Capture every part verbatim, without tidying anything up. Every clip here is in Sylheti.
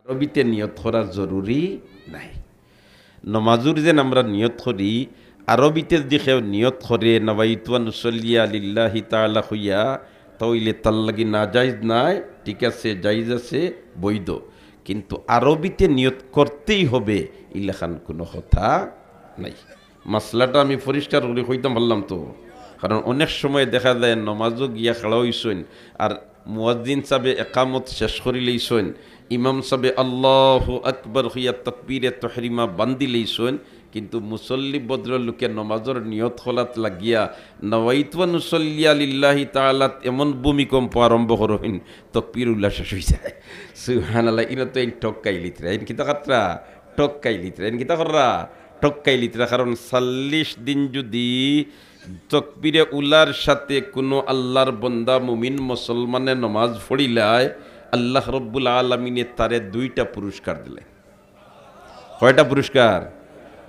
আরবিতে নিয়ত করা জরুরি নাই। নমাজর যেন আমরা নিয়ত করি, আরবিতে যদি কেউ নিয়ত করে, "নাওয়াইতু আন উসাল্লিয়া লিল্লাহি তাআলা" কইয়া, তা অইলে তার লাগি নাজাইজ নাই, ঠিক আছে, জাইজ আছে, বৈধ। কিন্তু আরবিতে নিয়ত করতেই হবে, ইলাখান কোনো কথা নাই। মাসলাটা আমি পরিষ্কার করি কইতাম পারলাম তো, কারণ অনেক সময় দেখা যায় নমাজও গিয়া খাড়া অইছইন, আর মুয়াজ্জিন সাবে একামত শেষ করি লইছইন, ইমাম সাবে আল্লাহু আকবার কইয়া তকবীরে তহরিমা বান্ধি লইছইন, কিন্তু মুসল্লি ভদ্রলোকে নমাজর নিয়ত করাত লাগিয়া "নাওয়াইতু আন উসাল্লিয়া লিল্লাহি তাআলাত" এমন ভূমিকম্প আরম্ভ করইন, তকবীর উলা শেষ অই যায়। সুবহানাল্লাহ, ইনো তো এইন টক্কাইলিতরা, এইন কিতা কররা? টক্কাইলিতরা, এইন কিতা কররা? টক্কাইলিতরা। কারণ চল্লিশ দিন যদি তকবীরে উলার সাথে কোনো আল্লাহর বন্দা মুমিন মুসলমানে নমাজ পড়িলায়, আল্লাহ রব্বুল আলামিনে তারে দুইটা পুরস্কার দিলে। কয়টা পুরস্কার?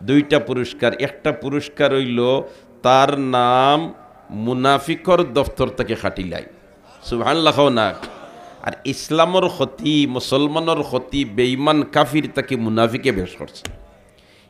দুইটা পুরস্কার। একটা পুরস্কার অইলো তার নাম মুনাফিকর দফতর থাকি কাটিলাইন। সুবহানাল্লাহ কও না। আর ইসলামর ক্ষতি, মুসলমানর ক্ষতি বেঈমান কাফির থাকি মুনাফিকে বেশ করছে।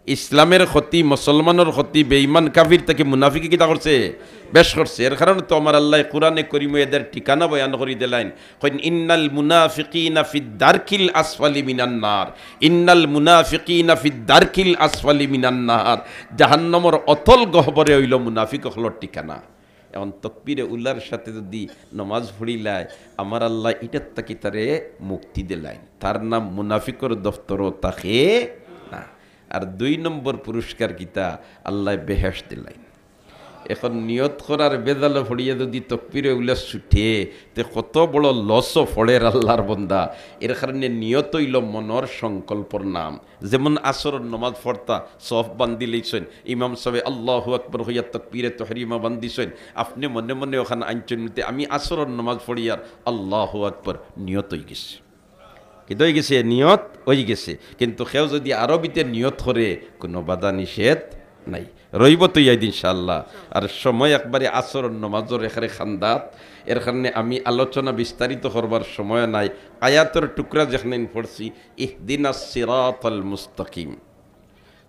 ইসলামের ক্ষতি, মুসলমানর ক্ষতি বেঈমান কাফির থাকি মুনাফিকে কিতা করছে? বেশ করছে। এর কারণে তো আমার আল্লাহ কোরআনে করিমে এদের ঠিকানা বয়ান করি দিলাইন। কইন, "ইন্নাল মুনাফিকিনা ফিদ দারকিল আসফালি মিনান নার। ইন্নাল মুনাফিকিনা ফিদ দারকিল আসফালি মিনান নার।" জাহান্নামর অতল গহ্বরে অইলো মুনাফিক অকলর ঠিকানা। এখন তকবীরে উলার সাথে যদি নমাজ পড়িলায়, আমার আল্লাহ ইটার থাকি তারে মুক্তি দিলাইন। তার নাম মুনাফিকর দফতরও থাকে না। আর দুই নম্বর পুরস্কার কিতা? আল্লাহ বেহেশত দিলাইন। এখন নিয়ত করার বেজালো পড়িয়া যদি তকবীরে উলা ছুটে, তে কত বড় লসও পড়ের আল্লাহর বন্দা। এর কারণে নিয়ত অইলো মনর সংকল্পর নাম। যেমন আসরর নমাজ পড়তা, সফ বান্ধি লইছইন, ইমাম সাবে আল্লাহু আকবার কইয়া তকবীরে তহরিমা বান্ধিছইন, আপনে মনে মনে অখান আনছইন, "তে আমি আসরর নমাজ পড়িয়ার আল্লাহু আকবার", নিয়ত অইগেছে। কিতা অইগেছে? নিয়ত অইগেছে। কিন্তু কেউ যদি আরবিতে নিয়ত করে, কোনো বাধা নিষেধ নাই। রইবো তো ইয়াদ ইনশাআল্লাহ। আর সময় একবারে আসরর নমাজর একেবারে খান্দাত, এর কারণে আমি আলোচনা বিস্তারিত করবার সময় নাই। আয়াতর টুকরা যেখানে পড়ছি, "ইহদিনাস সিরাতাল মুস্তাকিম।"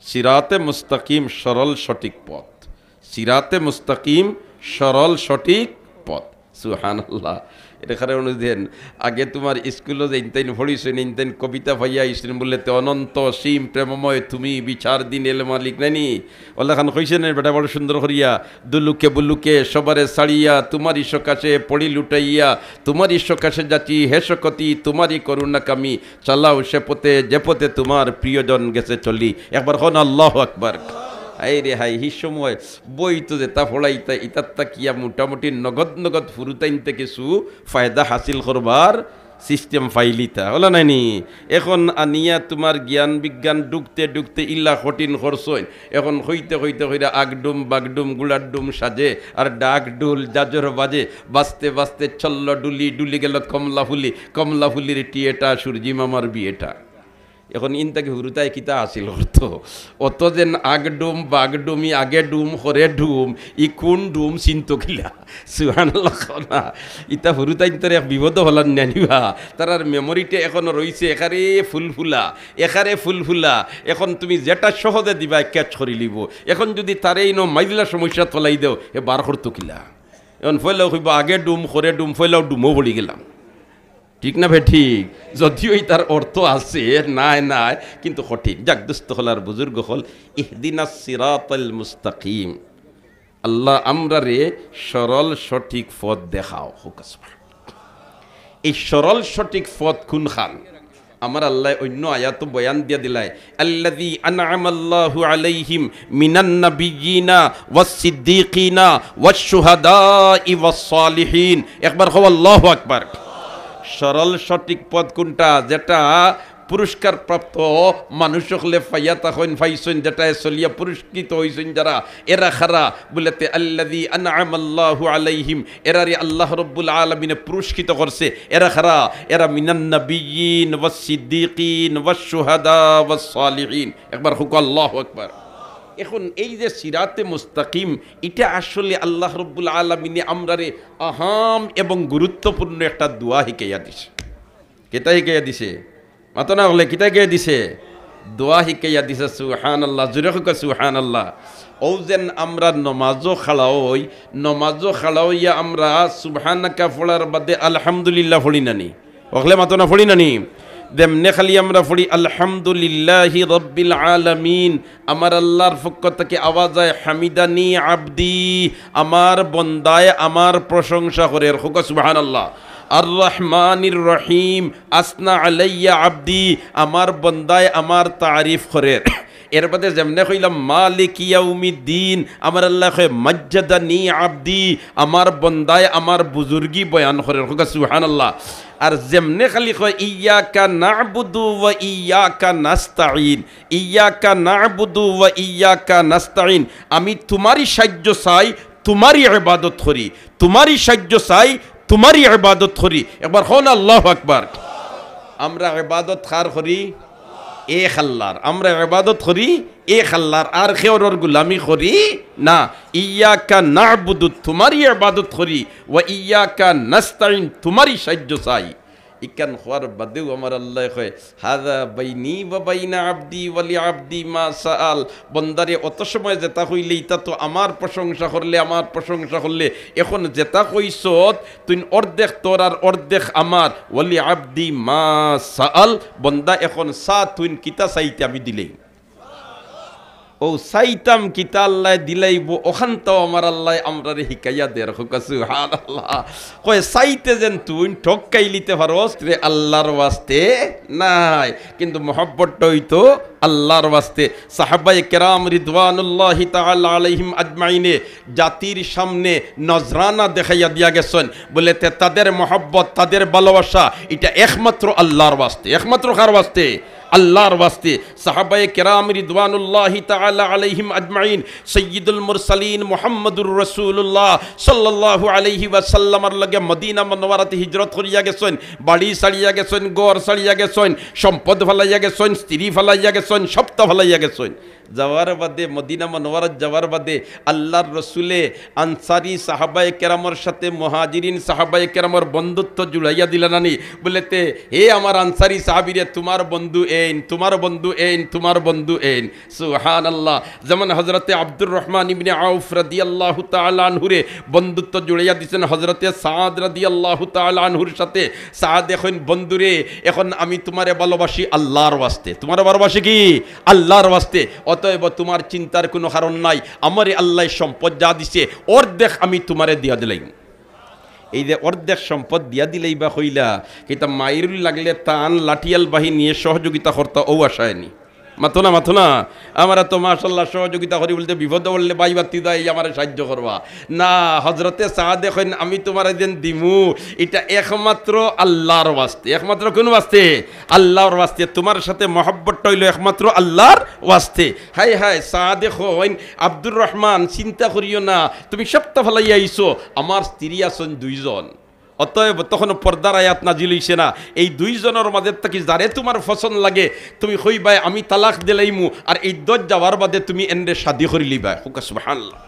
সিরাতে মুস্তাকিম, সরল সঠিক পথ। সিরাতে মুস্তাকিম, সরল সঠিক পথ। সুবহানাল্লাহ। এর কারণে দেন, আগে তোমার স্কুলো যে ইনতাইন পড়িছইন, ইনতাইন কবিতা পাইয়া আইছইন, বললে, "তে অনন্ত অসীম প্রেমময় তুমি, বিচার দিন এলে মালিক", নাইনি? অলাখান কইছে না বেটা বড় সুন্দর করিয়া, "দুলুকে বুলুকে সবারে ছাড়িয়া, তোমারই সকাশে পড়ি লুটাইয়া, তোমারই সকাশে যাচি হে শকতি, তোমারই করুণা কামি, চালাও সে পথে, যে পথে তোমার প্রিয়জন গেছে চলি।" একবার কন আল্লাহু আকবার। হায় রে হায়, হি সময় বই তো যেটা পড়াইতা, ইতার থাকিয়া মোটামুটি নগদ নগদ ফুরুতাইন্তে কিছু ফায়দা হাসিল করবার সিস্টেম পাইলিতা। অলা নাইনি? এখন আনিয়া তোমার জ্ঞান বিজ্ঞান ঢুকতে ঢুকতে ইলা কঠিন করছইন। এখন কইতে কইতে কইরা আগডুম বাগডুম গুড়ার ডুম সাজে, আর ডাক ডুল জাজর বাজে, বাজতে বাজতে ছল্ল ডুলি, ডুলি গেল কমলা ফুলি, কমলা ফুলির টিয়েটা, সূর্যি মামার বিয়েটা। এখন ইন থাকি হুরুতায় কিতা হাসিল করতো? অত যেন আগডুম বাগডুমি, আগে ডুম করে ডুম, ই কোন ডুম চিনতো কিলা? সুবহানাল্লাহ কও না। ইতা হুরুতাইন্তর এক বিপদ হলার নানিবা। তারার মেমোরিতে এখনো রইছে একারে ফুলফুলা, একারে ফুলফুলা। এখন তুমি যেটা সহজে দিবা, ক্যাচ করি লিবো। এখন যদি তারে ইনো মাইজলা সমস্যা তলাই দেও, এ বার করতো কিলা? এখন পয়লাও কইবো, "আগে ডুম করে ডুম, পয়লাও ডুমও পড়ি গেলাম।" ঠিক না বে ঠিক? যদিও ইতার অর্থ আছে, নাই নাই, কিন্তু কঠিন। যাক, দুস্ত হলার বুজুর্গ হল, "ইহদিনাস সিরাতাল মুস্তাকিম।" আল্লাহ, আমরারে সরল সঠিক পথ দেখাও। হোক আসমান। এই সরল সঠিক পথ কোনখান? আমার আল্লাহ অন্য আয়াত বয়ান দিয়া দিলায়, "আল্লাযী আনআমাল্লাহু আলাইহিম মিনান নাবিয়্যিনা ওয়াস সিদ্দীকিনা ওয়াশ শুহাদাই ওয়াস সালিহিন।" একবার কও, "আল্লাহু আকবার।" সরল সঠিক পথ কোনটা? যেটা পুরস্কার প্রাপ্ত মানুষ হকলে পাইয়া তখন পাইছইন, যেটা চলিয়া পুরস্কৃত হইছইন যারা, এরা খারা বলেতে, "আল্লাযী আনআমাল্লাহু আলাইহিম", এরারে আল্লাহ রব্বুল আলামিনে পুরস্কৃত করছে। এরা খারা, এরা মিনান নাবিয়্যিন ওয়াস সিদ্দীকিন ওয়াশ শুহাদা ওয়াস সালিহিন। একবার হোক আল্লাহু আকবার। এখন এই যে সিরাতে মুস্তাকিম, এটা আসলে আল্লাহ রব্বুল আলামিনে আমরারে আহাম এবং গুরুত্বপূর্ণ একটা দোয়া হিকাইয়া দিছে। কেতা হিকাইয়া দিছে? মাতো না অকলে, কিতা হিকাইয়া দিছে? দোয়া হিকাইয়া দিছে। সুবহানাল্লাহ, জুরে কউক্কা সুবহানাল্লাহ। অউ যেন আমরা নমাজো খাড়া অই, নমাজো খাড়া অইয়া আমরা সুবহানাকা পড়ার বাদে আলহামদুলিল্লাহ পড়ি না নি? অকলে মাতো না, পড়ি না নি? যেমনে খালি আমরা পড়ি আলহামদুলিল্লাহি রাব্বিল আলামিন, আমার আল্লার পক্ষ থাকি আওয়াজ আয় হামিদানি আবদি, আমার বন্দায় আমার প্রশংসা করের। কউক্কা সুবহানাল্লাহ। আর রহমানির রহিম, আসনা আলাইয়া আবদি, আমার বন্দায় আমার তারিফ করের। এর বাদে যেমনে কইলাম মালিকি ইয়াউমিদ্দিন, আমার আল্লায় কয় মাজ্জাদানি আবদি, আমার বন্দায় আমার বুজুর্গি বয়ান করের। কউক্কা সুবহানাল্লাহ। আর যেমনে খালি কয় ইয়াকা না'বুদু ওয়া ইয়াকা নাস্তাইন, ইয়াকা না'বুদু ওয়া ইয়াকা নাস্তাইন, আমি তুমারই সাইয্য চাই, তুমারই ইবাদত করি, তুমারই সাইয্য চাই, তুমারই ইবাদত করি। একবার কউক্কা আল্লাহু আকবার। আমরা ইবাদত কার করি? এক আল্লার। আমরা ইবাদত করি এক আল্লার, আর কেউরর গুলামি করি না। ইয়াকা না'বুদু, তুমারই ইবাদত করি, ওয়া ইয়াকা নাস্তাইন, তুমারই সাইয্য চাই। ইখান কওয়ার বাদেউ আমার আল্লায় কয়, হাযা বাইনি ওয়া বাইনা আবদি ওয়া লি আবদি মা সাআল। বন্দারে, অত সময় যেতা কইলে, ইতা তো আমার প্রশংসা করলে, আমার প্রশংসা করলে। এখন যেতা কইছত, তুইন অর্ধেক তোর আর অর্ধেক আমার। ওয়া লি আবদি মা সাআল। বন্দা, এখন চা, তুইন কিতা চাইতে আমি দিলেই। অউ চাইতাম কিতা আল্লায় দিলাইবো, অখানতাও আমার আল্লায় আমরারে হিকাইয়া দের। কউক্কা সুবহানাল্লাহ। কয় চাইতে যেন তুইন ঠকাইলিতে পারস রে আল্লার ওয়াস্তে নায়, কিন্তু মহব্বতটা অইতো আল্লার ওয়াস্তে। সাহাবায়ে কেরাম রিদওয়ানুল্লাহি তাআলা আলাইহিম আজমাইনে জাতির সামনে নজরানা দেখাইয়া দিয়া গেছইন, বুলে তে তাদের মহব্বত, তাদের ভালোবাসা, ইটা একমাত্র আল্লার ওয়াস্তে। একমাত্র কার ওয়াস্তে? আল্লার ওয়াস্তে। সাহাবায়ে কেরাম রিদওয়ানুল্লাহি তাআলা আলাইহিম আজমাইন, সাইয়্যিদুল মুরসালিন মুহাম্মাদুর রাসূলুল্লাহ সাল্লাল্লাহু আলাইহি ওয়াসাল্লামর লগে মদিনা মুনাওয়ারাতে হিজরত করিয়া গেছইন, বাড়ি ছাড়িয়া গেছইন, ঘর ছাড়িয়া গেছইন, সম্পদ ফালাইয়া গেছইন, স্ত্রী ফালাইয়া গেছইন, সবতা ফালাইয়া গেছইন। যাওয়ার বাদে, মদিনা মুনাওয়ারাত যাওয়ার বাদে আল্লার রসুলে আনসারি সাহাবায়ে কেরামর সাথে মুহাজিরিন সাহাবায়ে কেরামর বন্ধুত্ব জুড়াইয়া দিলা না নি? বুলে তে, হে আমার আনসারি সাহাবিরে, তুমার বন্ধু এইন, তুমার বন্ধু এইন, তুমার বন্ধু এইন। সুবহানাল্লাহ। যেমন হযরতে আব্দুর রহমান ইবনে আউফ রাদিয়াল্লাহু তাআলা আনহুরে বন্ধুত্ব জুড়াইয়া দিছইন হযরতে সাদ রাদিয়াল্লাহু তাআলা আনহুর সাথে। সাদে কইন, বন্ধুরে, এখন আমি তুমারে ভালোবাসি আল্লার ওয়াস্তে। তুমারে ভালোবাসি কি? আল্লার ওয়াস্তে। অতএব তুমার চিন্তার কুনু কারণ নাই। আমারে আল্লায় সম্পদ যা দিছে, অর্ধেক আমি তুমারে দিয়া দিলাইমু। এই যে অর্ধেক সম্পদ দিয়া দিলাইবা কইলা, কিতা মাইরুল লাগলে তান লাঠিয়াল বাহিনীয়ে সহযোগিতা করতা, অউ আশায় নি? মাতো না, মাতো না। আমরা তো মাশাআল্লাহ সহযোগিতা করি বুলতে বিপদে পড়লে ভাই ভাতিজায় আমারে সাহায্য করবা। না, হযরতে সাদে কইন, আমি তুমারে যেন দিমু, ইটা একমাত্র আল্লার ওয়াস্তে। একমাত্র কুন ওয়াস্তে? আল্লার ওয়াস্তে। তুমার সাথে মহব্বতটা অইলো একমাত্র আল্লার ওয়াস্তে। হায় হায়, সাদে কইন, আব্দুর রহমান, চিন্তা করিও না, তুমি সবতা ফালাইয়া আইছো, আমার স্ত্রী আছইন দুইজন। অতএব তখনও পর্দার আয়াত নাজিল অইছে না। এই দুইজনর মাঝে থাকি যারে তুমার পছন্দ লাগে, তুমি কইবায়, আমি তালাক দিলাইমু, আর ইদ্দত যাওয়ার বাদে তুমি এনরে শাদি করিলিবায়। কউক্কা সুবহানাল্লাহ।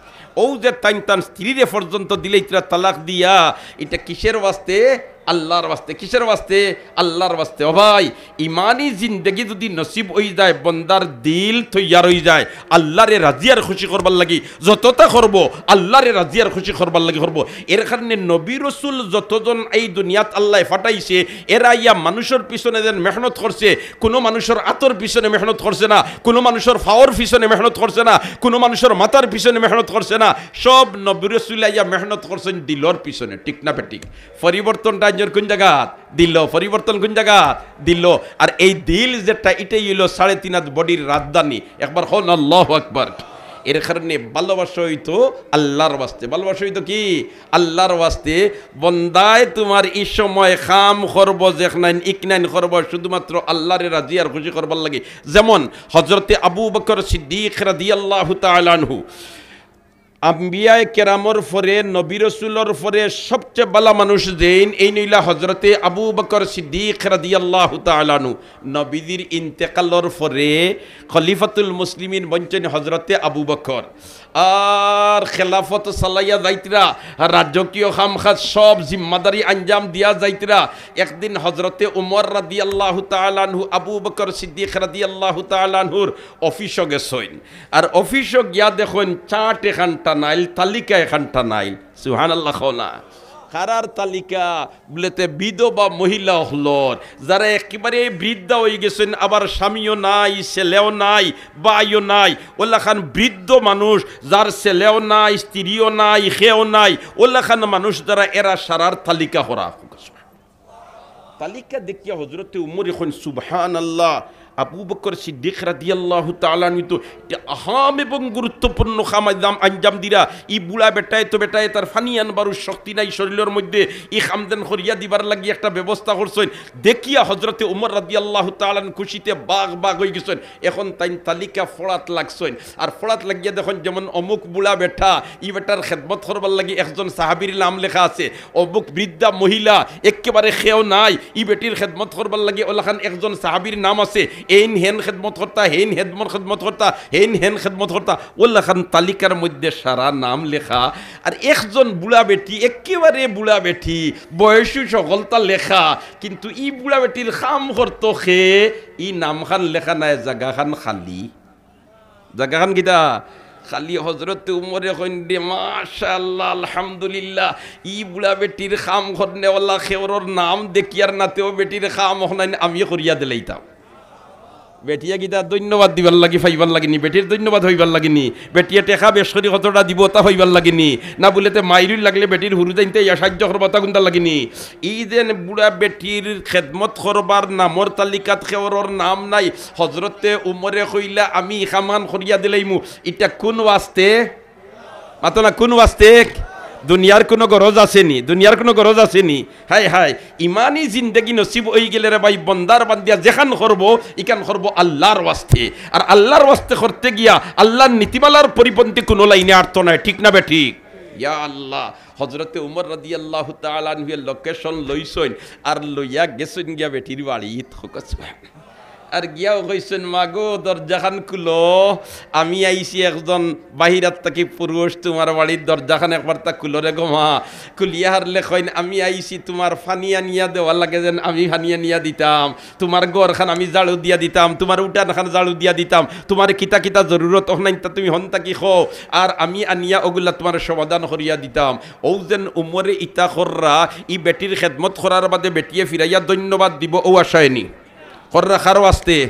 অউ যে তাইন তান স্ত্রীরে পর্যন্ত দিলাইতরা তালাক দিয়া, ইটা কিসের ওয়াস্তে? আল্লার ওয়াস্তে। কিসের ওয়াস্তে? আল্লার ওয়াস্তে। ও ভাই, ইমানি জিন্দেগি যুদি নসিব অইযায়, বন্দার দিল তৈয়ার অইযায়, আল্লারে রাজি আর খুশি করবার লাগি যততা করবো, আল্লারে রাজি আর খুশি করবার লাগি করবো। এর কারণে নবী রসুল যতজন এই দুনিয়াত আল্লায় পাঠাইছে, এরা আইয়া মানুষর পিছনে যেন মেহনত করছে, কুনু মানুষর আতর পিছনে মেহনত করছে না, কুনু মানুষর ফাওর পিছনে মেহনত করছে না, কুনু মানুষর মাথার পিছনে মেহনত করছে না। সব নবী রসুল আইয়া মেহনত করছইন দিলর পিছনে, ঠিক না বেঠিক? পরিবর্তনটা আনছইন কুন জাগাত? দিল। পরিবর্তন কুন জাগাত? দিল। আর এই দিল যেটা, ইটাই অইলো সাড়ে তিন হাত বডির রাজধানী। একবার কউক্কা আল্লাহু আকবার। এর কারণে ভালোবাসা অইতো আল্লার ওয়াস্তে। ভালোবাসা অইতো কি? আল্লার ওয়াস্তে। বন্দায় তুমার ই সময় কাম করবো, যেখনাইন ইখনাইন করবো, শুধুমাত্র আল্লারে রাজি আর খুশি করবার লাগি। যেমন হযরতে আবু বকর সিদ্দিক রাদিয়াল্লাহু তাআলা আনহু আম্বিয়ায়ে কেরামর পরে, নবী রসুলর পরে সবচে বালা মানুষ যেইন, এইন অইলা হজরতে আবু বকর সিদ্দিক রাদিয়াল্লাহু তাআলা আনহু। নবীজির ইন্তেকালর পরে খলিফাতুল মুসলিমিন বনছইন হজরতে আবু বকর। আর খেলাফত চালাইয়া যাইতরা, রাজকীয় কামকাজ সব জিম্মাদারি আঞ্জাম দিয়া যাইতরা। একদিন হজরতে উমর রাদিয়াল্লাহু তাআলা আনহু আবু বকর সিদ্দিক রাদিয়াল্লাহু তাআলা আনহুর অফিসো গেছইন। আর অফিসো গিয়া দেখইন চার্ট এখান টানাইল, তালিকা এখান টানাইল। সুবহানাল্লাহ কও না। কারার তালিকা? বুলে তে বিধবা মহিলা অকলর, যারা একেবারে বৃদ্ধা অইগেছইন, আবার স্বামীও নাই, ছেলেও নাই, ভাইও নাই, অলাখান বৃদ্ধ মানুষ, যার ছেলেও নাই, স্ত্রীও নাই, কেউ নাই, অলাখান মানুষ যারা, এরা সারার তালিকা করা। তালিকা দেখিয়া হজরতে উমরে কইন, "সুবহানাল্লাহ।" আবু বকর সিদ্দিক রাদিয়াল্লাহু তাআলা আনহু তো ইটা আহাম এবং গুরুত্বপূর্ণ কাম আঞ্জাম, আঞ্জাম দিরা। ই বুড়া বেটায় তো বেটায় তার পানি আনবারও শক্তি নাই শরীলর মধ্যে, ই কাম যেন করিয়া দিবার লাগি একটা ব্যবস্থা করছইন। দেখিয়া হজরতে উমর রাদিয়াল্লাহু তাআলা আনহু খুশিতে বাঘ বাঘ অইগেছইন। এখন তাইন তালিকা পড়াত লাগছইন। আর পড়াত লাগিয়া দেখইন, যেমন অমুক বুড়া বেটা, ই বেটার খেদমত করবার লাগি একজন সাহাবীর নাম লেখা আছে, অমুক বৃদ্ধা মহিলা, একেবারে কেউ নাই, ই বেটির খেদমত করবার লাগি অলাখান একজন সাহাবীর নাম আছে, এইন হেন খেদমত করতা, হেইন হেদমর খেদমত করতা, হেইন হেন খেদমত করতা, অলাখান তালিকার মধ্যে সারা নাম লেখা। আর একজন বুড়া বেটি, একেবারে বুড়া বেটি, বয়সও সকলতা লেখা, কিন্তু ই বুড়া বেটির কাম করতো কে, ই নামখান লেখা নাই, জাগাখান খালি। জাগাখান কিতা? খালি। হজরতে উমরে কইন দে, "মাশাআল্লাহ, আলহামদুলিল্লাহ, ই বুড়া বেটির কাম করনেওয়ালা কেউরর নাম দেখিয়ার নাতেও বেটির কাম অখনাইন আমি করিয়া দিলাইতাম।" বেটিয়ে কিতা ধন্যবাদ দিবার লাগি পাইবার লাগি নি, বেটির ধন্যবাদ পাইবার লাগি নি। বেটিয়ে টেকা বেশ করি কতটা দিবো তা পাইবার লাগি নি, না বুলে তে মাইরুল লাগলে বেটির হুরু যাইনতে ইয়া সাহায্য করবো তা কুনতার লাগি নি। ই যেন বুড়া বেটির খেদমত করবার নামর তালিকাত কেউরর নাম নাই, হজরতে উমরে কইলা, "আমি ই কামখান করিয়া দিলাইমু।" ইটা কুন ওয়াস্তে? মাতো না, কুন ওয়াস্তে? দুনিয়ার কুনু গরজ আছে নি? দুনিয়ার কুনু গরজ আছে নি? হায় হায়, ইমানি জিন্দেগি নসিব অইগেলে রে ভাই, বন্দার বান্দিয়া যেখান করবো, ইখান করবো আল্লার ওয়াস্তে। আর আল্লার ওয়াস্তে করতে গিয়া আল্লার নীতিমালার পরিপন্থী কুনু লাইনে আটতো নায়, ঠিক না বেঠিক? ইয়া আল্লাহ, হজরতে উমর রাদিয়াল্লাহু তাআলা আনহুয়ে লোকেশন লইছইন আর লইয়া গেছইন গিয়া বেটির বাড়িত। আর গিয়াও কইছইন, "মা গো, দরজাখান খুলো, আমি আইছি একজন বাহিরাত থাকি পুরুষ, তুমার বাড়ির দরজাখান একবারতা খুলো রে গো মা।" খুলিয়া হারলে কইন, "আমি আইছি তুমার পানি আনিয়া দেওয়া লাগে যেন আমি পানি আনিয়া দিতাম, তুমার ঘরখান আমি ঝাড়ু দিয়া দিতাম, তুমার উঠানখান ঝাড়ু দিয়া দিতাম, তুমার কিতা কিতা জরুরত অখনাইনতা তুমি হন থাকি কও, আর আমি আনিয়া অগুলা তুমার সমাধান করিয়া দিতাম।" অউ যেন উমরে ইতা কররা, ই বেটির খেদমত করার বাদে বেটিয়ে ফিরাইয়া ধন্যবাদ দিবো, অউ আশায় নি। কররা কার ওয়াস্তে?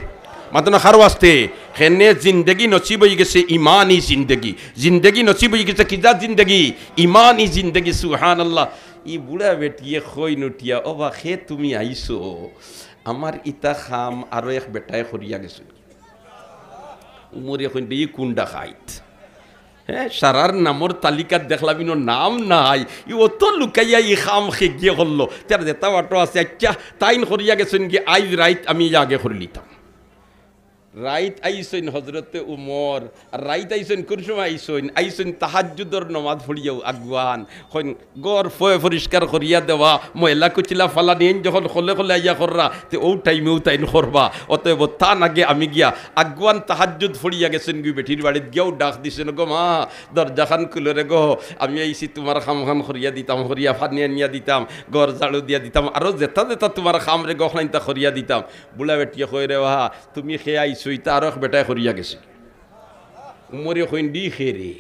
মাতো না, কার ওয়াস্তে? কেনে জিন্দেগি নসিব অইগেছে ইমানি জিন্দেগি। জিন্দেগি নসিব অইগেছে কিজাত জিন্দেগি? ইমানি জিন্দেগি। সুবহানাল্লাহ। ই বুড়া বেটিয়ে কইন উঠিয়া, "ও বা, কে তুমি আইছো? আমার ইতা কাম আরো এক বেটায় করিয়া গেছইন।" উমরে কইন, "বে, ই কুন ডাকাইত?" হে, সারার নামর তালিকাত দেখলাম ইনো নাম নাই, ই অত লুকাইয়া ই কাম কে গিয়ে করলো। তার যেতা বাটো আছে, আইচ্ছা, তাইন করিয়া গেছইন গি, আইজ রাইত আমি ইয়া আগে করিলিতাম। রাইত আইছইন হজরতে উমর, আর রাইত আইছইন, কুন সময় আইছইন? আইছইন তাহাজ্জুদর নমাজ পড়িয়াউ আগুয়ান। কইন, ঘর ফয় পরিষ্কার করিয়া দেওয়া, ময়লা কুচিলা ফালানি এইন যখন খলে খলে আইয়া কররা, তে অউ টাইমেউ তাইন করবা। অতএব তান আগে আমি গিয়া আগুয়ান তাহাজ্জুদ পড়িয়া গেছইন গি বেটির বাড়িত গিয়াউ ডাক দিছইন, "গো মা, দরজাখান খুলো রে গো, আমি আইছি তুমার কামখান করিয়া দিতাম, করিয়া পানি আনিয়া দিতাম, ঘর ঝাড়ু দিয়া দিতাম, আরো যেতা যেতা তুমার কাম রে গো, অখনাইনতা করিয়া দিতাম।" বুড়া বেটিয়ে কয়, "রে বা, তুমি কে আইছো, ইতা আরো এক বেটায় করিয়া গেছে।" উমরে কইন, "দি কে রে?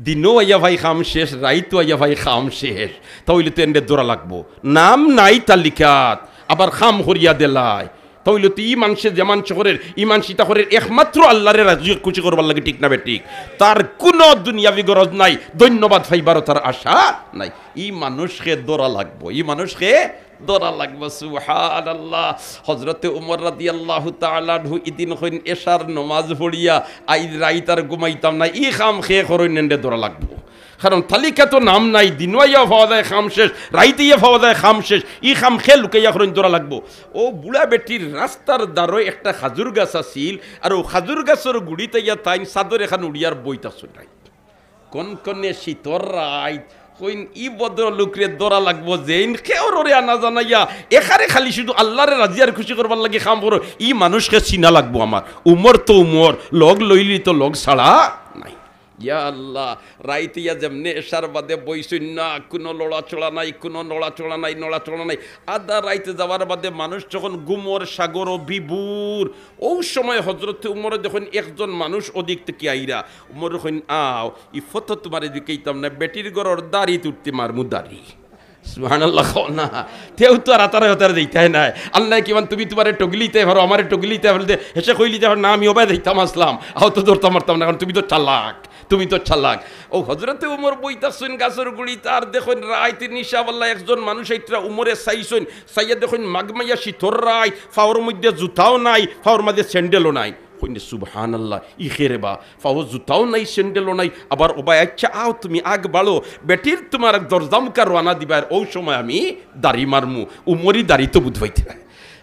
দিনও আইয়া ভাই কাম শেষ, রাইতও আইয়া ভাই কাম শেষ। তা অইলে তো এনরে ধরা লাগবো। নাম নাই তালিকাত, আবার কাম করিয়া দিলায়। তা অইলে তো ই মানষে যে মানষে করের, ই মানষে ইতা করের একমাত্র আল্লারে রাজি খুশি করবার লাগি, ঠিক না বেঠিক? তার কুনু দুনিয়াবি গরজ নাই, ধন্যবাদ পাইবারও তার আশা নাই। ই মানুষকে ধরা লাগবো, ই মানুষকে ধরা লাগবো।" সুবহানাল্লাহ। হজরতে উমর রাদিয়াল্লাহু তাআলা আনহু ইদিন কইন, "এশার নমাজ পড়িয়া আইজ রাইত আর ঘুমাইতাম না, ই কাম কে করইন এনরে ধরা লাগবো।" কারণ তালিকাত তো নাম নাই, দিনও আইয়া পাওয়া যায় কাম শেষ, রাইত আইয়া পাওয়া যায় কাম শেষ, ই কাম কে লুকাইয়া করইন ধরা লাগবো। অউ বুড়া বেটির রাস্তার ধারো একটা খাজুর গাছ আছিল, আর অউ খাজুর গাছর গুড়িত আইয়া তাইন চাদর এখান উড়িয়ার বইতা শুনাই। কনকনে শীতর রাইত, কইন ই ভদ্রলোকরে ধরা লাগবো, যেইন কেউররে আনা জানাইয়া, একারে খালি শুধু আল্লারে রাজি আর খুশি করবার লাগি কাম করো, ই মানুষকে চিনা লাগবো আমার। উমর তো উমর, লগ লইলি তো লগ ছাড়া নাই। ইয়া আল্লাহ, রাইত ইয়া যেমনে এশার বাদে বইছইন না, কুনু লড়াচড়া নাই, কুনু নড়াচড়া নাই, নড়াচড়া নাই। আধা রাইত যাওয়ার বাদে মানুষ যখন ঘুমর সাগরো বিভোর, অউ সময় হজরতে উমরে দেখইন একজন মানুষ অদিক থাকি আইরা। উমরে কইন, "আও, ই ফথো তুমারে জিকাইতাম না, বেটির ঘরর দাড়িত উঠতে মারমু দাড়ি।" সুবহানাল্লাহ কও না। তেউ তো আর আতারে হতারে যাইতায় নায়। আল্লায় কিমান তুমি তুমারে ঠগিলিতায় পারো, আমারে ঠগিলিতায় পারো, তে হেষে কইলিতায় পারো, "না, আমি অবায় যাইতাম আছলাম, আও তো ধরতাম পারতাম না, কারণ তুমি তো চালাক।" তুমি তো চালাক। অউ হজরতে উমর বই থাকছইন গাছর গুড়িত, আর দেখইন রাইত নিশা বেলা একজন মানুষ আইত্রা উমরে চাইছইন, চাইয়া দেখইন মাঘ মাইয়া শীতর রাইত, পাওর মধ্যে জুতাও নাই, পাওর মাঝে স্যান্ডেলও নাই। কইন, "সুবহানাল্লাহ, ই কে রে বা, পাও জুতাও নাই, স্যান্ডেলও নাই, আবার অবায়, আচ্ছা আও তুমি আগ বাড়ো, বেটির তুমার দরজা মুখা রওয়ানা দিবার, অউ সময় আমি দাড়ি মারমু।" উমরই দাড়ি তো বুধ পাইতে।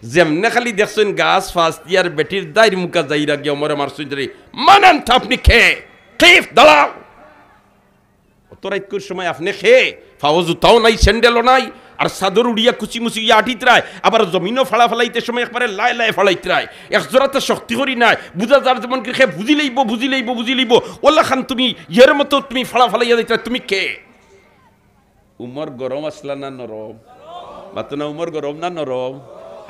যেমনে খালি দেখছইন গাছ ফাছ দিয়ার বেটির দাড়ির মুখা যাইরা গিয়া উমরে মারছইন, "মান আনতা, আপনি কে?" কিফ, দাঁড়াও। অত রাইতকুর সময় আপনে কে? পাও জুতাও নাই, স্যান্ডেলও নাই, আর চাদর উড়িয়া কুচিমুচি ইয়া আটিত্রায়, আবার জমিনও ফাড়া ফালাইতে সময় একবারে লায় লায় ফালাইত্রায়, এক জোড়াতে শক্তি করি নাই, বুঝা যার যেমন কি কে বুঝি লইব, বুঝি লইব, বুঝি লইব, ওলা খান তুমি ইয়ের মতো তুমি ফাড়া ফালাইয়া যাইত্রায়, তুমি কে? উমর গরম আছলা না নরম? মাতো না, উমর গরম না নরম?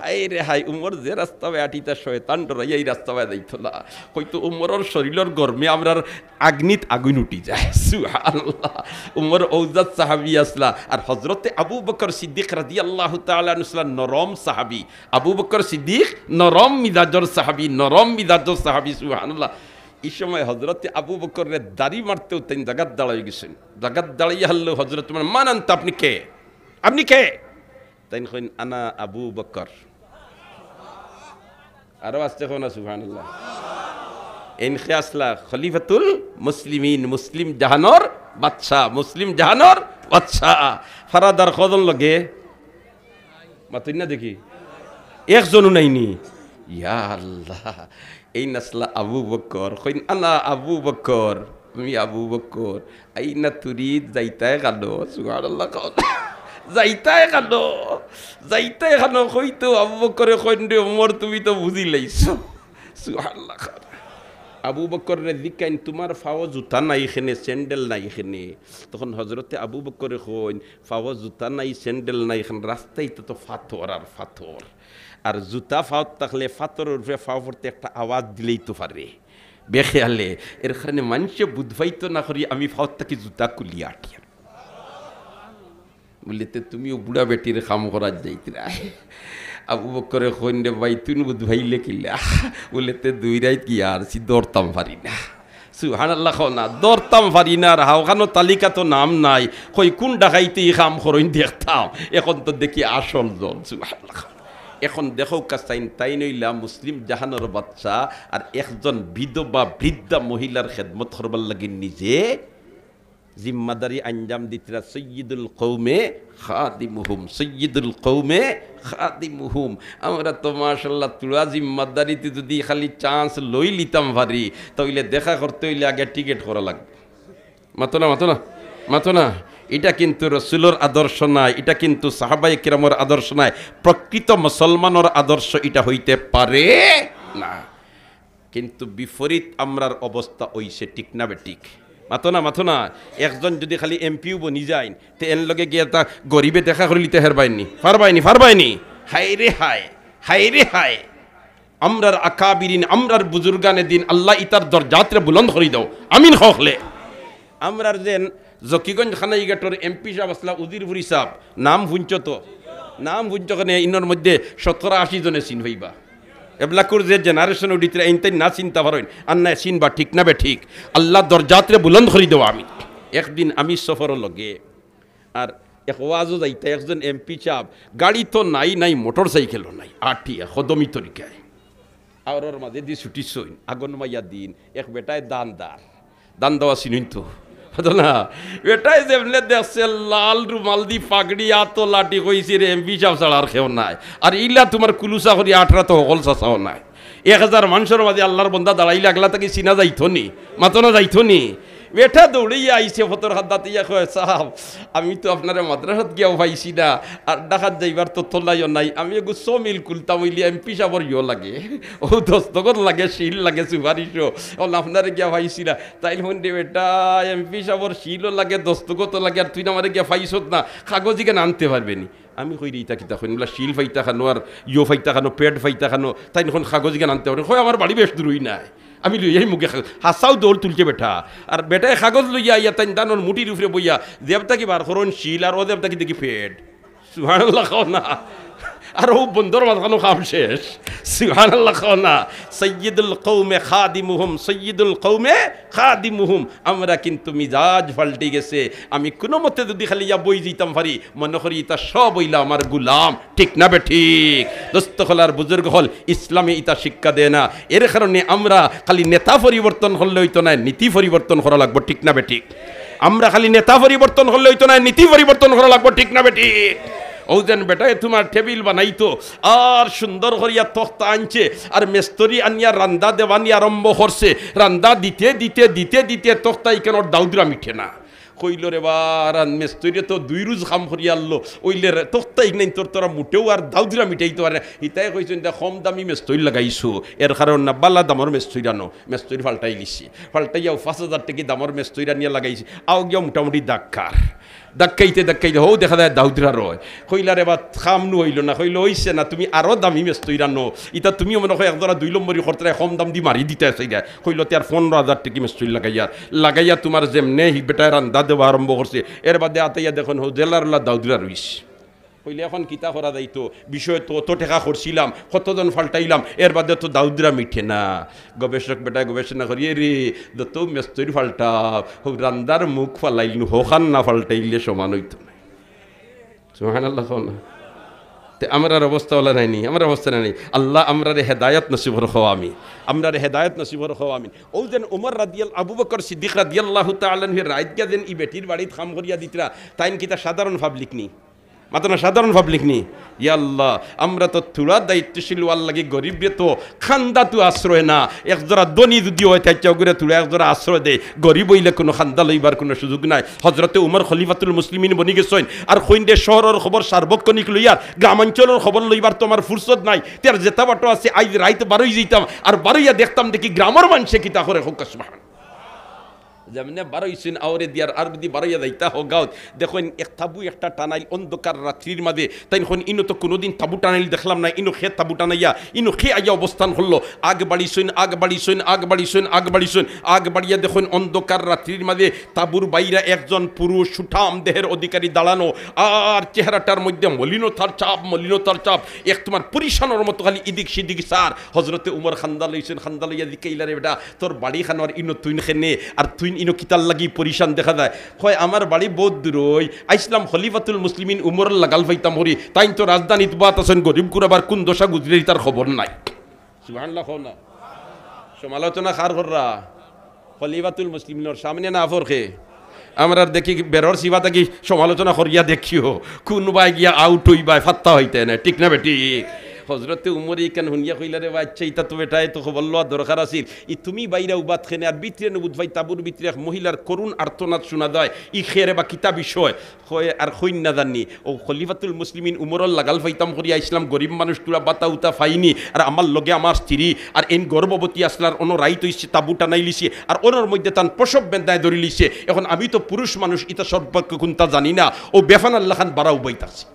হায় রে হায়, উমর যে রাস্তা বায় আটিতা শয়তান ডরাইয়া ই রাস্তা বায় যাইতো না। কইতো উমরর শরীলর গরমে আমরার আগ্নিত আগুইন উঠি যায়। সুবহানাল্লাহ। উমর অউজাত সাহাবী আছলা। আর হজরতে আবু বকর সিদ্দিক রাদিয়াল্লাহু তাআলা আনহু আছলা নরম সাহাবী। আবু বকর সিদ্দিক নরম মিজাজর সাহাবী, নরম মিজাজর সাহাবী। সুবহানাল্লাহ। ই সময় হজরতে আবু বকররে দাড়ি মারতেউ তাইন জাগাত দাঁড়াই গেছইন। জাগাত দাঁড়াইয়া হারলেউ হজরতে উমর, "মান আনতা, আপনি কে? আপনি কে?" তাইন কইন, "আনা আবু বকর।" আরো আস্তে কও না, সুবহানাল্লাহ। এইন কে আছলা খলিফাতুল মুসলিমিন, মুসলিম জাহানর বাদশা, মুসলিম জাহানর বাদশা। ফারাদার কয়জন লগে? মাতইন না দেখি, একজনও নাইনি। ইয়া আল্লাহ, এইন আছলা আবু বকর, কইন, "আনা আবু বকর, আমি আবু বকর।" "আইনা তুরিদ, যাইতায় কানো?" সুবহানাল্লাহ কও। "যাইতায় কানো? যাইতায় কানো?" কইতো আবু বকরে কইন, "রে উমর, তুমি তো বুঝি লাইছো।" সুবহানাল্লাহ কও। আবু বকররে জিকাইন, "তুমার পাও জুতা নাই কেনে, স্যান্ডেল নাই কেনে?" তখন হজরতে আবু বকরে কইন, "পাও জুতা নাই, স্যান্ডেল নাই, এখান রাস্তায় তো, তো ফাথর আর ফাথর। আর জুতা পাওত থাকলে ফাথরর উপরে পাও পড়তে একটা আওয়াজ দিলেই তো পারে বেখেয়ালে। এর কারণে মানষে বুধ পাইতো না করি আমি পাওত থাকি জুতা খুলিয়া আটিয়ার।" বুলে, "তে তুমিও বুড়া বেটির কাম করাত যাইতরায়।" আবু বকরে কইন, "রে ভাই, তুই বুধ পাইলে কিলা?" বুলে, "তে দুই রাইত গিয়া আর সি ধরতাম পারি না।" সুবহানাল্লাহ কও না, ধরতাম পারি না, আর হাওখানো তালিকাত নাম নাই, কই কুন ডাকাইতে ই কাম করইন দেখতাম, এখন তো দেখি আসল জন। সুবহানাল্লাহ। এখন দেখো কাছাইন, তাইন অইলা মুসলিম জাহানর বাদশা, আর একজন বিধবা বৃদ্ধা মহিলার খেদমত করবার লাগি নিজে জিম্মাদারি আঞ্জাম দিতরা। সৈয়দুল কৌমে খাদিমুহুম, সৈয়দুল কৌমে খাদিমুহুম। আমরা তো মাশাআল্লাহ তুলা জিম্মাদারিতে যদি খালি চান্স লই লিতাম পারি, তাইলে দেখা করতে অইলে আগে টিকিট করা লাগবে। মাতো না, মাতো না, মাতো না। ইটা কিন্তু রসুলর আদর্শ নায়, ইটা কিন্তু সাহাবায়ে কিরামর আদর্শ নায়। প্রকৃত মুসলমানর আদর্শ ইটা হইতে পারে না। কিন্তু বিপরীত আমরার অবস্থা অইছে, ঠিক না বেঠিক? মাতো না, মাতো না। একজন যদি খালি এমপিও বনি যাইন, তে এন লগে গিয়া তা গরিবে দেখা করিলিতে হেরবায়নি, পারবায়নি, পারবায়নি। হায় রে হায়, হায় রে হায়। আমরার আকাবিরিন, আমরার বুজুর্গানে দিন, আল্লাহ ইতার দরজাতরে বুলন্দ করি দাও। আমিন কও অকলে। আমরার যেন জকিগঞ্জ খানাইঘাটর এমপি সাব আছলা, উজিরপুরি সাব, নাম হুনছো তো? নাম হুনছো কেনে? ইনর মধ্যে শতকরা আশি জনে চিন পাইবা। এবলাকুর যে জেনারেশন উঠিতরা, ইনতাইন না চিনতা পারইন, আর না চিনবা, ঠিক না বেঠিক? আল্লাহ দরজাতরে বুলন্দ করি দেওয়া আমি। একদিন আমি সফর লগে, আর এক ওয়াজও যাইতা, একজন এমপি সাব, গাড়ি তো নাই, নাই মোটর সাইকেলও নাই, আটিয়া কদমি তরিকায়। আওরর মাঝে দি ছুটি সইন, আগন মাইয়া দিন, এক বেটায় দান দার, দান দেওয়া চিনইন তো? হতো না? বেটায় যেমনে দেখছে, লাল রুমাল দি পাগড়ি, আতো লাঠি, কইছে, "রে এমপি সাব ছাড়া আর কেউ নাই।" আর ইলা তুমার কুলুসা করি আটরা তো হকল চাচাও নাই। এক হাজার মানষর মাঝে আল্লাহর বন্দা দাঁড়াইলে আগলা থাকি চিনা যাইতো নি, মাতো না যাইতো নি? বেটা দৌড়াইয়া আইছে, ফতর খাদ্দাত ইয়া কয়, "সাব, আমি তো আপনারে মাদ্রাসাত গিয়াও পাইছি না, আর ঢাকাত যাইবার তো তলাইও নাই, আমি এগু ছ মিল খুলতাম অইলে এমপি সাবর ইয়ো লাগে, ও দস্তখত লাগে, সিল লাগে, সুপারিশও, অখন আপনারে গিয়া পাইছি না।" তাইন কইন, "রে বেটা, এমপি সাবর সিলও লাগে, দস্তখতও লাগে, আর তুইন আমারে গিয়া পাইছত না, কাগজ ইখান আনতে পারবে নি।" আমি কই, "রে, ইতা কিতা কইন? বুলে, সিল পাইতা কানো, আর ইয়ো পাইতা কানো, প্যাড পাইতা কানো?" তাইন কইন, "কাগজ ইখান আনতে পারবে নি।" কয়, "আমার বাড়ি বেশ দূরই নায়, আমি লইয়াইমু গি।" হাছাউ দৌড় তুলছে বেটা। আর বেটায় কাগজ লইয়া আইয়া তাইন দানর মুঠির উপরে বইয়া যেবতা কি বার করইন সিল, আর অউ যেবতা কি দেখি প্যাড। সুবহানাল্লাহ কও না। আর অউ বন্দর মাঝখানো কাম শেষ। সুবহানাল্লাহ কও না। সাইয়্যিদুল কওমে খাদিমুহুম, সাইয়্যিদুল কওমে খাদিমুহুম। আমরা কিন্তু মিজাজ পাল্টি গেছে। আমি কুনুমতে যুদি খালি ইয়া বই যাইতাম পারি, মনো করি ইতা সব অইলা আমার গুলাম। ঠিক না বেঠিক? দোস্ত অকল আর বুজুর্গ অকল, ইসলামে ইতা শিক্ষা দেয় না। এর কারণে আমরা খালি নেতা পরিবর্তন করলে অইতো নায়, নীতি পরিবর্তন করা লাগবো। ঠিক না বেঠিক? আমরা খালি নেতা পরিবর্তন করলে অইতো নায়, নীতি পরিবর্তন করা লাগবো। ঠিক না বেঠিক? অউ যেন বেটায় তুমার টেবিল বানাইতো, আর সুন্দর করিয়া তক্তা আনছে, আর মেস্তরি আনিয়া রান্দা দেওয়ানি আরম্ভ করছে। রান্দা দিতে দিতে দিতে দিতে তক্তা ইখানর দাউদরা মিটে না। কইলো, "রে বা, রান-, মেস্তরিয়ে তো দুই রুজ কাম করিয়া আনলো, অইলে রে, তক্তা ইখান তোর তোরা মুটেও আর দাউদরা মিটাইতো পারে না।" হিতায় কইছইন, "দে, কম দামি মেস্তরি লাগাইছো, এর কারণ না, বালা দামর মেস্তরি আনো।" মেস্তরি ফাল্টাইলিছে, ফাল্টাইয়াউ পাঁচ হাজার টেকি দামর মেস্তরি আনিয়া লাগাইছে, আও গিয়া মোটামুটি দাগ খার। দাগ খাইতে দাগ খাইতে হউ দেখা যায় দাউদরা রয়। কইলা, "রে বা, কাম নু অইলো না।" কইলো, "অইছে না, তুমি আরো দামি মেস্তরি আনো। ইতা তুমিও মনো কয় এক জোড়া দুই নম্বরি করতায়, কম দাম দি মারি দিতায় চাইরায়।" কইলো, "তে আর পনরো হাজার টেকি মেস্তরি লাগাইয়ার, লাগাইয়া তুমার যেমনে হি বেটায় রান্দা দেওয়া আরম্ভ করছে, এর বাদে আতাইয়া দেখইন হউ জেলার অলা দাউদরা রইছে।" কইলে, "অখন কিতা করা যাইতো? বিষয় তো অত টেকা করছিলাম, কতজন ফাল্টাইলাম, এর বাদে তো দাউদরা মিটে না।" গবেষক বেটায় গবেষণা করিয়া, "এরে, যত মেস্তরি ফাল্টাও, হউ রান্দার মুখ ফালাইল নু, হখান না ফাল্টাইলে সমান অইতো নায়।" সুবহানাল্লাহ কও না। তে আমরার অবস্থা অলা নায় নি, আমরার অবস্থা নায় নি। আল্লাহ আমরারে হেদায়াত নসিব করো, কও আমিন। আমরারে হেদায়াত নসিব করো, কও আমিন। অউ যেন উমর রাদিয়াল-, আবু বকর সিদ্দিক রাদিয়াল্লাহু তাআলা আনহুয়ে রাইত গিয়া যেন ই বেটির বাড়িত কাম করিয়া দিতরা, তাইন কিতা সাধারণ পাবলিক নি? মাতো না, সাধারণ পাবলিক নি? ইয়া আল্লাহ, আমরা তো থুড়া দায়িত্বশীল অওয়ার লাগি গরিবরে তো কান্দাত আশ্রয় না। এক জোড়া ধনী যুদি অয়, তাইন অগুরে থুড়া এক জোড়া আশ্রয় দেয়। গরিব অইলে কুনু কান্দা লইবার কুনু সুযোগ নাই। হজরতে উমর খলিফাতুল মুসলিমিন বনি গেছইন। আর কইন দে শহরর খবর সার্বক্ষণিক লইয়ার, গ্রামাঞ্চলর খবর লইবার তো আমার ফুরসত নাই। তে আর যেতা বাটো আছে, আইজ রাইত বারই যাইতাম, আর বারইয়া দেখতাম দেখি গ্রামর মানষে কিতা করে, কউক্কা সুবহান। যেমনে বারইছইন আওরে দিয়ার, আর যুদি বারইয়া যাইতা হগাউত, দেখইন এক তাবু একটা টানাইল অন্ধকার রাত্রির মাঝে। তাইন কইন, "ইনো তো কুনুদিন তাবু টানাইল দেখলাম না, ইনো কে তাবু টানাইয়া, ইনো কে আইয়া অবস্থান করলো?" আগ বাড়িছইন, আগ বাড়িছইন, আগ বাড়িছইন, আগ বাড়িছইন, আগ বাড়িয়া দেখইন অন্ধকার রাত্রির মাঝে তাবুর বাইরা একজন পুরুষ সুঠাম দেহের অধিকারী দাঁড়ানো, আর চেহারাটার মধ্যে মলিনতার ছাপ, মলিনতার ছাপ। এক তুমার পরিশানর মতো খালি ইদিক সিদিক সার। হজরতে উমর কান্দা লইছইন, কান্দা লইয়া জিকাইলা, "রে বেটা, তোর বাড়ি খানো আর ইনো তুইন কেনে, আর তুইন ইনো কিতার লাগি পরিশান দেখা যায়?" কয়, "আমার বাড়ি বউত দূরই, আইছলাম খলিফাতুল মুসলিমিন উমরর লাগাল পাইতাম করি, তাইন তো রাজধানীত বাত আছইন, গরিব গুরাবার কুন দশা গুজরে ইতার খবর নাই।" সুবহানাল্লাহ কও না। সমালোচনা কার কররা? খলিফাতুল মুসলিমিনর সামনে না ফরকে? আমরার দেখি বেরর সিবা থাকি সমালোচনা করিয়া দেখিও, কুনবায় গিয়া আউট অইবায়, ফাত্তা অইতে না, ঠিক না বেঠিক? হজরতে উমরে ইখান হুনিয়া কইলা, "রে বা, আইচ্ছা, ইতা তো বেটায় তো খবর লওয়া দরকার আছিল। ই তুমি বাইরা উবাত কেনে, আর ভিতরে নু বুধ ভাই তাবুর ভিতরে এক মহিলার করুণ আর্তনাদ শুনা যায়, ই কে রে বা কিতা বিষয়?" কয়, "আর কইন না জানি, অউ খলিফাতুল মুসলিমিন উমরর লাগাল পাইতাম করিয়া আইছলাম, গরিব মানুষ, থুড়া বাতা উতা পাইনি, আর আমার লগে আমার স্ত্রী, আর এইন গর্ভবতী আছলা, আর অনো রাইত অইছে, তাবু টানাইলিছে, আর অনর মধ্যে তান প্রসব বেদনায় ধরিলিছে। এখন আমি তো পুরুষ মানুষ, ইতা সম্পর্কে কুন্তা জানি না, অউ বেফানার লাখান বারা উবাইতাছি।"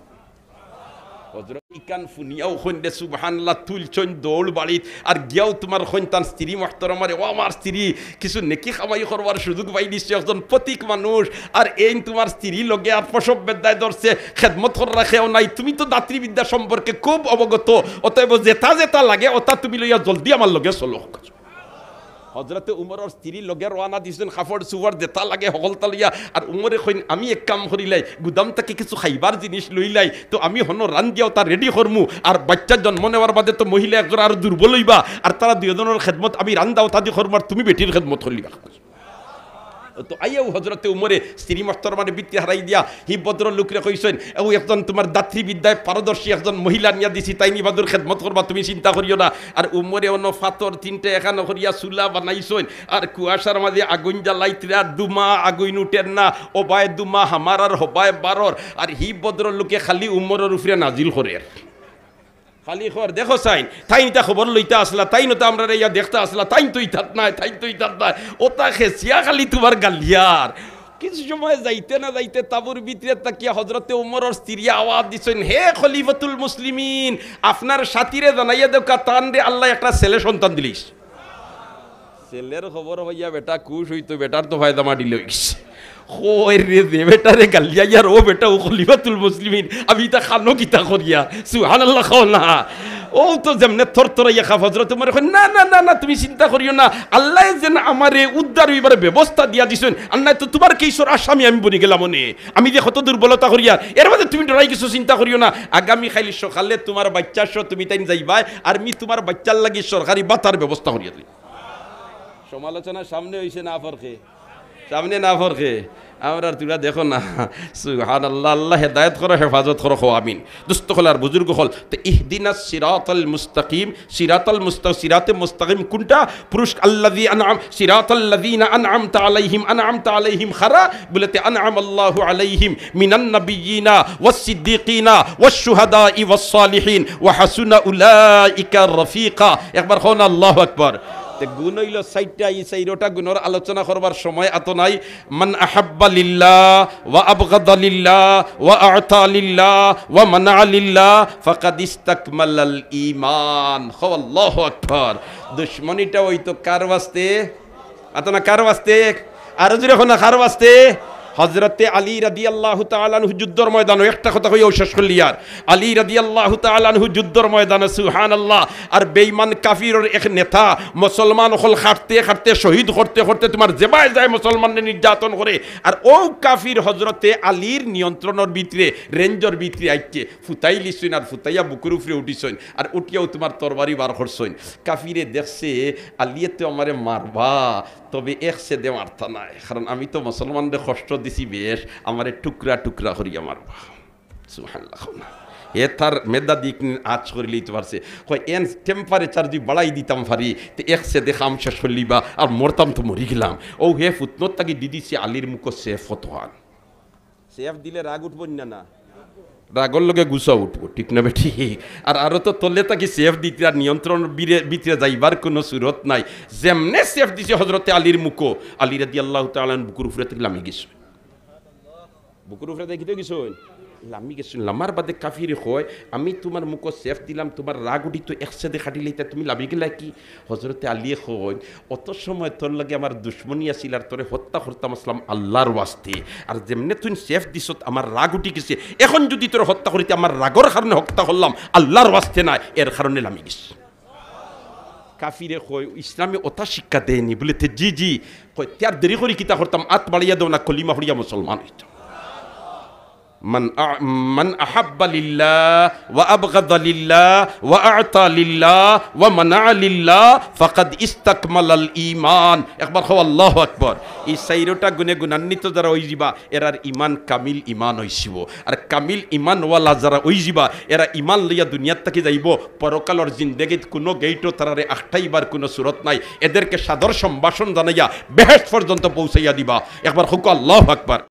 হজরতে ইখান হুনিয়াউ কইন দে সুবহানাল্লাহ, তুলছইন দৌড় বাড়িত, আর গিয়াউ তুমার কইন তান স্ত্রী মুহতারামারে, "ও আমার স্ত্রী, কিছু নেকি কামাই করবার সুযোগ পাইলিছে, একজন পথিক মানুষ, আর এইন তুমার স্ত্রী লগে আর প্রসব বেদনায় ধরছে, খেদমত কররা কেউ নাই, তুমি তো ধাত্রীবিদ্যা সম্পর্কে খুব অবগত, অতএব যেতা যেতা লাগে অতা তুমি লইয়া জলদি আমার লগে চলো।" হজরতে উমরর স্ত্রী লগে রওয়ানা দিছইন, কাপড় চুপড় যেতা লাগে হকলতা লইয়া। আর উমরে কইন, "আমি এক কাম করিলাই, গুদাম থাকি কিছু খাইবার জিনিস লইলাই, তো আমি হনো রান্দিয়া অতা রেডি করমু। আর বাইচ্চা জন্ম নেওয়ার বাদে তো মহিলা একজোড়া আরো দুর্বল অইবা, আর তারা দুইওজনর খেদমত আমি রান্দা অতা দি করমু, আর তুমি বেটির খেদমত করিলিবা।" তো আইয়াউ হজরতে উমরে স্ত্রী মোহতরমারে ভিতরে হারাই দিয়া হি ভদ্রলোকরে কইছইন, "ও একজন তুমার দাত্রী বিদ্যায় পারদর্শী একজন মহিলা নিয়া দিছি, তাইন ইবাদুর খেদমত করবা, তুমি চিন্তা করিও না।" আর উমরে অনো ফাতর তিনটা এখানো করিয়া চুলা বানাইছইন, আর কুয়াশার মাঝে আগুইন জ্বালাইতরা, আর দুমা আগুইন উঠের না, ওবায় দুমা হামার আর হবায় বারর। আর হি ভদ্রলোকে খালি উমরর উপরে নাজিল করের। খালি কর, দেখো চাইন, তাইন ইতা খবর লইতা আছলা, তাইন তো আমরারে ইয়া দেখতা আছলা, তাইন তো ইতাত নাই, তাইন তো ইতাত নাই। ওতা খেছিয়া খালি তুমার গালিয়ার। কিছু সময় যাইতে না যাইতে তাবুর ভিতরে থাকিয়া হজরতে উমরর স্ত্রী আওয়াজ দিছইন, "হে খলিফাতুল মুসলিমিন, আপনার সাথীরে জানাইয়া দেউক্কা, তানরে আল্লায় একটা ছেলে সন্তান দিলিছ।" ছেলের খবর পাইয়া বেটা খুশ অইতো, বেটার তো ফায়দা মারি লইছে। কয় রে, যে বেটারে গালিয়াইয়ার ও বেটা ও খলিফাতুল মুসলিমিন, আমি ইতা খানো কিতা করিয়ার? সুবহানাল্লাহ কও না। ও তো যেমনে থরথরাইয়া খাপ, হজরতে উমরে কইন, "না, না, না, না, তুমি চিন্তা করিও না, আল্লায় যেন আমারে উদ্ধার অইবার ব্যবস্থা দিয়া দিছইন, আর নায় তো তুমার কেইসর আসামি আমি বনি গেলাম অনে। আমি যে কত দুর্বলতা করিয়ার, এর মাঝে তুমি ডরাই কিছু চিন্তা করিও না। আগামী কাইল সকালে তুমার বাইচ্চা সহ তুমি তাইন যাইবায়, আর মি তুমার বাইচ্চার লাগি সরকারি ভাতার ব্যবস্থা করিয়া দিলাম।" সমালোচনা সামনে অইছে না পরকে? সামনে না পরকে? আমরার তুরা দেখো না। সুবহানাল্লাহ, আল্লাহ হেদায়েত করো, হেফাজত করো, কও আমিন। দোস্ত অকল আর বুজুর্গ অকল, তে ইহদিনাস সিরাতাল মুস্তাকিম, সিরাতাল মুস্তা-, সিরাতে মুস্তাকিম কুনটা? পুরুষ আল্লাযী আনআম-, সিরাতাল্লাযীনা আনআমতা আলাইহিম, আনআমতা আলাইহিম খারা, বুলে তে আনআমাল্লাহু আলাইহিম মিনান নাবিয়্যিনা ওয়াস সিদ্দীকিনা ওয়াশ শুহাদাই ওয়াস সালিহিন ওয়া হাসুনা উলাইকা রাফিকা। একবার কও না আল্লাহু আকবার। তে গুণ অইলো চাইরটা, ই চাইরোটা গুণর আলোচনা করবার সময় আতো নাই। মান আহাব্বা লিল্লাহ ওয়া আবগাদা লিল্লাহ ওয়া আ'তা লিল্লাহ ওয়া মানাআ লিল্লাহ ফাকাদ ইস্তাকমালাল ঈমান। কও আল্লাহু আকবার। দুশমনিটা অইতো কার ওয়াস্তে? আতো না, কার ওয়াস্তে? আরো জোরে কও না, কার ওয়াস্তে? হজরতে আলী রাদিয়াল্লাহু তাআলা আনহু যুদ্ধর ময়দানো, একটা কথা কইয়াউ শেষ করলিয়ার। আলী রাদিয়াল্লাহু তাআলা আনহু যুদ্ধর ময়দানো, সুবহানাল্লাহ, আর বেইমান কাফিরর এক নেতা মুসলমান অকল কাটতে কাটতে, শহীদ করতে করতে, তুমার যেবায় যায় মুসলমানরে নির্যাতন করে, আর অউ কাফির হজরতে আলীর নিয়ন্ত্রণর ভিতরে, রেঞ্জর ভিতরে আইছে, ফুতাইলিছইন আর ফুতাইয়া বুকুর উপরে উঠিছইন, আর উঠিয়াউ তুমার তরবারি বার করছইন। কাফিরে দেখছে, আলীয়ে তো আমারে মারবা, তবে এক ছেদে মারতা নায়, কারণ আমি তো মুসলমানরে কষ্ট দিছি বেশ, আমারে টুকরা টুকরা করিয়া মারবা। সুবহানাল্লাহ। হে তার মেধা দি আঁচ করিলিতো পারছে। কয়, এন temperature যদি বাড়াই দিতাম পারি, তে এক ছেদে কাম শেষ করিলিবা, আর মরতাম তো মরি গেলাম। অউ হে ফুতনর থাকি দি দিছে আলীর মুখো সেফ কতখান। সেফ দিলে রাগ উঠবো না, না? রাগর লগে গুসা উঠবো, ঠিক না বেঠিক? আর আরো তো তলে থাকি সেফ দিতরা, আর নিয়ন্ত্রণ ভিতরে যাইবার কুনু সুরত নাই। যেমনে সেফ দিছে হজরতে আলীর মুখো, আলী রাদিয়াল্লাহু তাআলা আনহু বুকুর উপরে থাকি লামি গেছইন। বুকুর উপরে থাকি তো গেছইন, লামি গেছইন। লামার বাদে কাফিরে কয়, "আমি তুমার মুখো সেফ দিলাম, তুমার রাগ উঠিতো এক ছেদে কাটিলিতা, তুমি লামি গেলায় কি?" হজরতে আলীয়ে কইন, "অত সময় তোর লগে আমার দুশমনি আছিল, আর তোরে হত্যা করতাম আছলাম আল্লাহর ওয়াস্তে। আর যেমনে তুই সেফ দিছত, আমার রাগ উঠি গেছে। এখন যদি তোরে হত্যা করি, তে আমার রাগর কারণে হত্যা করলাম, আল্লাহর ওয়াস্তে নায়, এর কারণে লামি গেছি।" কাফিরে কয়, "ইসলামে অতা শিক্ষা দেয়নি?" বুলে, "তে জি, জি।" কয়, "তে আর দেরি করি কিতা করতাম? আত বাড়াইয়া দেও না, কলিমা পড়িয়া মুসলমান অইতো।" মান আ-, মান আহাব্বা লিল্লাহ ওয়া আবগাদা লিল্লাহ ওয়া আ'তা লিল্লাহ ওয়া মানাআ লিল্লাহ ফাকাদ ইস্তাকমালাল ঈমান। একবার কও আল্লাহু আকবার। ই চাইরোটা গুণে গুণান্বিত যারা অইযিবা, এরার ঈমান কামিল ঈমান অইযিবো। আর কামিল ঈমানওয়ালা যারা অইযিবা, এরা ঈমান লইয়া দুনিয়ার থাকি যাইবো, পরকালর জিন্দেগিত কুনু গেইটো তারারে আটকাইবার কুনু সুরত নাই। এদেরকে সাদর সম্ভাষণ জানাইয়া বেহেশত পর্যন্ত পৌঁছাইয়া দিবা। একবার কউক্কা আল্লাহু আকবার।